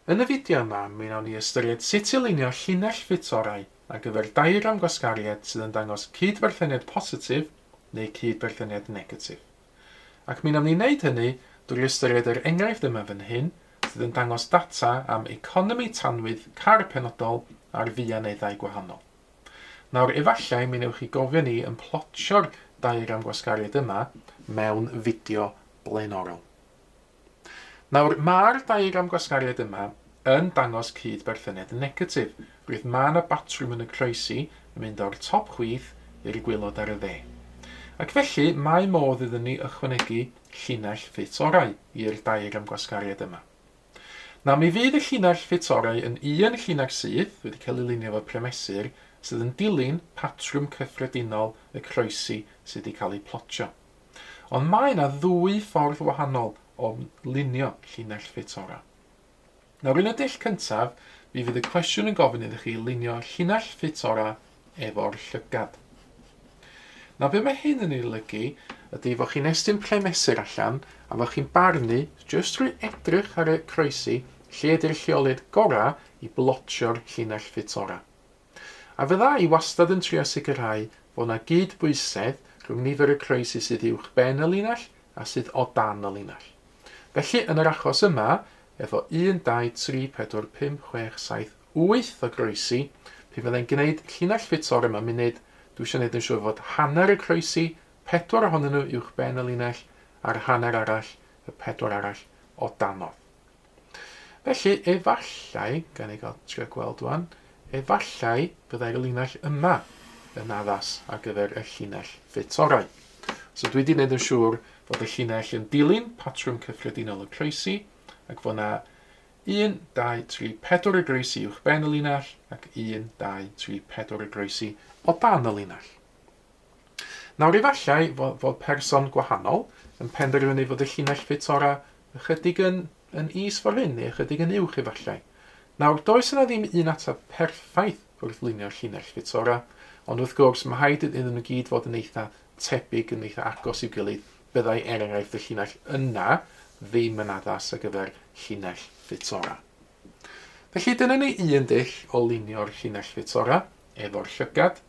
Yn y fideo yma, mi wnawn ni ystyried sut i lunio llinell ffit orau ar gyfer diagram gwasgariad sydd yn dangos cydberthyniad positif neu cydberthyniad negatif. Ac mi wnawn ni wneud hynny drwy ystyried yr enghraifft yma fan hyn sydd yn dangos data am economi tanwydd car penodol ar fuaneddau gwahanol. Nawr, efallai mi wnewch chi gofio ni yn plotio'r diagram gwasgariad yma mewn fideo blaenorol. Nawr, mae'r diagram gwasgariad yma yn dangos cydberthyniad negatif. Roedd mae yna batrwm yn y croesi yn mynd o'r top chwith i'r gwaelod ar y dde. Ac felly, mae modd iddyn ni ychwanegu llinell ffit orau i'r diagram gwasgariad yma. Nawr, mi fydd y llinell ffit orau yn un llinell syth, wedi cael ei lunio efo premesur, sydd yn dilyn patrwm cyffredinol y croesi sydd wedi cael ei plotio. Ond mae yna ddwy ffordd wahanol o lunio llinell ffit orau. Nawr, yn y dull cyntaf, mi fydd y cwestiwn yn gofyn iddo chi lunio llinell ffit orau efo'r llygad. Nawr, be mae hyn yn ei olygu ydy fod chi'n estyn premesur allan a fod chi'n barnu, jyst drwy edrych ar y croesi, lle ydy'r lleoliad gorau i blotio'r llinell ffit orau. A fydda i wastad yn trio sicrhau fod yna gydbwysedd rhwng nifer y croesi sydd uwch ben y linell a sydd o dan y linell. Felly, yn yr achos yma, efo 1, 2, 3, 4, 5, 6, 7, 8 o groesi, pe fyddai'n gwneud llinell ffit orau mewn munud, dwi eisiau gwneud yn siŵr fod hanner y croesi, 4 ohonyn nhw uwch ben y linell, a'r hanner arall, y 4 arall o danodd. Felly, efallai, gan ei gael trio gweld wan, efallai byddai'r linell yma yn addas ar gyfer y llinell ffit orau. So dwi wedi gwneud yn siŵr fod y llinell yn dilyn patrwm cyffredinol y croesi, ac fod yna 1, 2, 3, 4 y groesi uwch ben y linell, ac 1, 2, 3, 4 y groesi o dan y linell. Nawr, efallai fod person gwahanol yn penderfynu fod y llinell ffit orau ychydig yn is ffordd hyn, neu ychydig yn uwch efallai. Nawr, does yna ddim un ateb perffaith wrth lunio'r llinell ffit orau, ond wrth gwrs mae rhaid iddyn nhw gyd fod yn eitha tebyg, yn eitha agos i'w gilydd. Byddai er enghraifft y llinell yna ddim yn addas ar gyfer llinell ffit orau. Felly dyna ni un dull o lunio'r llinell ffit orau efo'r llygad.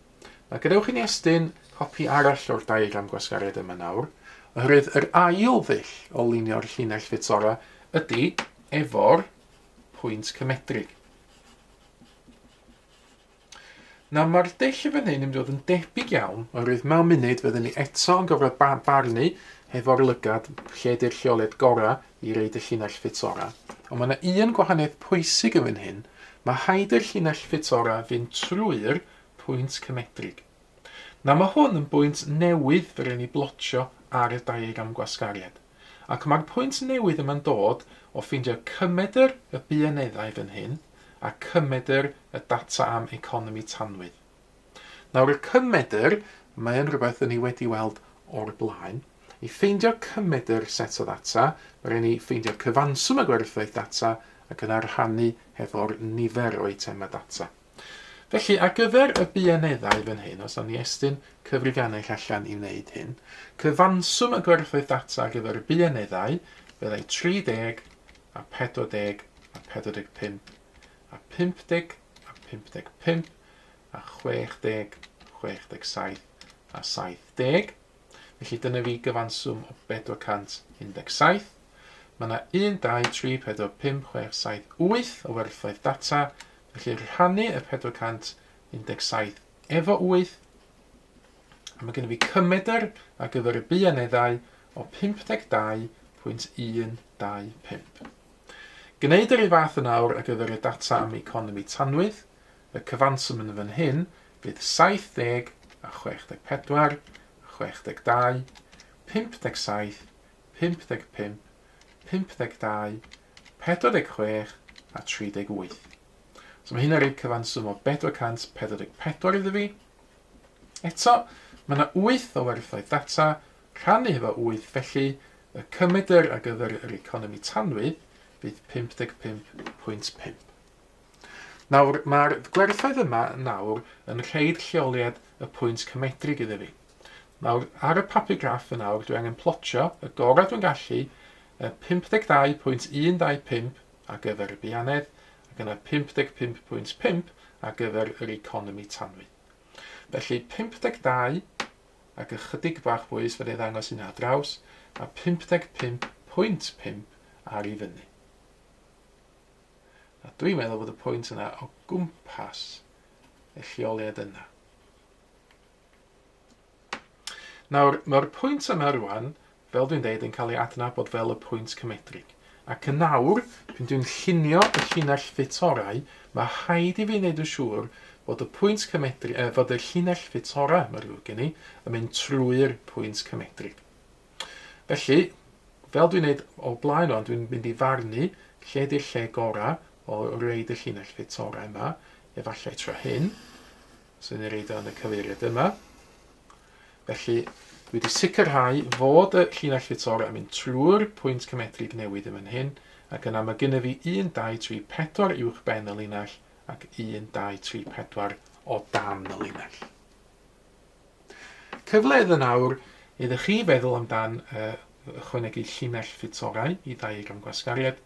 Nawr, gadewch i ni estyn copi arall o'r diagram gwasgariad yma nawr, oherwydd yr ail ddull o lunio'r llinell ffit orau ydy efo'r pwynt cymedrig. Nawr, mae'r dull y fan hyn yn mynd i fod yn debyg iawn, oherwydd mewn munud fyddwn ni eto yn gorfod barnu hefo'r lygad lle ydy'r lleoliad gorau i reid y llinell ffit orau. Ond mae yna un gwahaniaeth pwysig yn fan hyn, mae rhaid i'r llinell ffit orau fynd trwy'r pwynt cymedrig. Nawr, mae hwn yn bwynt newydd fe rhaid ni blotio ar y diagram gwasgariad. Ac mae'r pwynt newydd yma'n dod o ffeindio cymedr y buaneddau fan hyn a cymedr y data am economi tanwydd. Nawr, y cymedr, mae'n rhywbeth ni wedi weld o'r blaen. I ffeindio cymedr set o ddata, mae rhaid ni ffeindio cyfanswm y gwerthoedd data ac yna rhannu hefo'r nifer o eitemau data. Felly, ar gyfer y buaneddau fan hyn, os nawn ni estyn cyfrifiannell allan i wneud hyn, cyfanswm y gwerthoedd data ar gyfer y buaneddau fyddai 30 a 40 a 45 a 50 a 55 a 60, 67 a 70. Felly dyna fi gyfanswm o 417. Mae yna 1, 2, 3, 4, 5, 6, 7, 8 o werthoedd data. Felly rhannu y 417 efo 8. A mae gennym fi cymedr ar gyfer y buaneddau o 52.125. Gwneud yr un fath yn awr ar gyfer y data am economi tanwydd, y cyfanswm yn fan hyn fydd 70 a 64, 62, 57, 55, 52, 46 a 38. So mae hynna'n rhoi cyfanswm o 444 iddo fi. Eto, mae yna 8 o werthoedd data, rhannu efo 8, felly y cymedr ar gyfer yr economi tanwydd fydd 55.5. Nawr, mae'r gwerthoedd yma nawr yn rhaid lleoliad y pwynt cymedrig iddo fi. Nawr, ar y papur graff yn awr, dwi angen plotio y gorau dwi'n gallu 52.125 ar gyfer y buanedd, ac yna 55.5 ar gyfer yr economi tanwydd. Felly 52 ac ychydig bach fwy sydd ei ddangos yna draws, a 55.5 ar i fyny. A dwi'n meddwl bod y pwynt yna o gwmpas y lleoliad yna. Nawr, mae'r pwynt yma rwan, fel dwi'n deud, yn cael ei adnabod fel y pwynt cymedrig. Ac yn awr, pan dwi'n llunio y llinell ffit orau, mae rhaid i fi wneud yn siŵr bod y pwynt cymedrig, fod y llinell ffit orau, mae rhywun gen i, yn mynd trwy'r pwynt cymedrig. Felly, fel dwi'n neud o blaen o'n, dwi'n mynd i farnu lle di'r lle gorau o reid y llinell ffit orau yma, efallai tro hyn. So ni'n reid o yn y cyfeiriad yma. Felly, dwi wedi sicrhau fod y llinell ffit orau yn mynd trwy'r pwynt cymedrig newydd yn fan hyn, ac yna mae gennyf fi 1, 2, 3, 4 uwch ben y linell ac 1, 2, 3, 4 o dan y linell. Cyfle iddo nawr iddo chi feddwl amdan ychwanegu llinell ffit orau i ddiagram gwasgariad.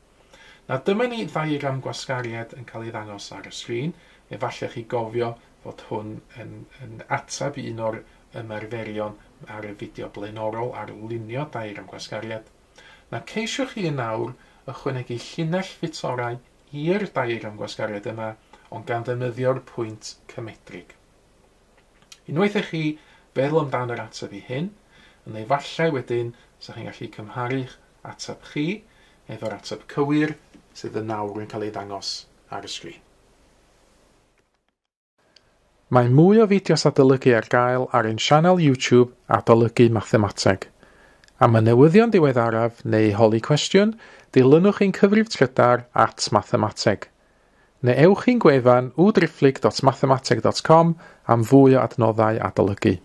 Na dyma ni ddiagram gwasgariad yn cael ei ddangos ar y sgrin. Efallai chi gofio fod hwn yn ateb i un o'r ymarferion ar y fideo blaenorol ar lunio diagram gwasgariad. Na ceisiwch chi yn nawr ychwanegu llinell ffit orau i'r diagram gwasgariad yma, ond gan ddefnyddio'r pwynt cymedrig. Unwaith i chi feddwl amdan yr ateb i hyn, yn efallai wedyn sa chi'n gallu cymharu'ch ateb chi efo'r ateb cywir sydd yn nawr yn cael ei ddangos ar y sgrin. Mae mwy o fideos adolygu ar gael ar ein sianel YouTube Adolygu Mathemateg. Am y newyddion diweddaraf neu holi cwestiwn, dilynwch ein cyfrif trydar @mathemateg. Neu ewch i'n gwefan www.mathemateg.com am fwy o adnoddau adolygu.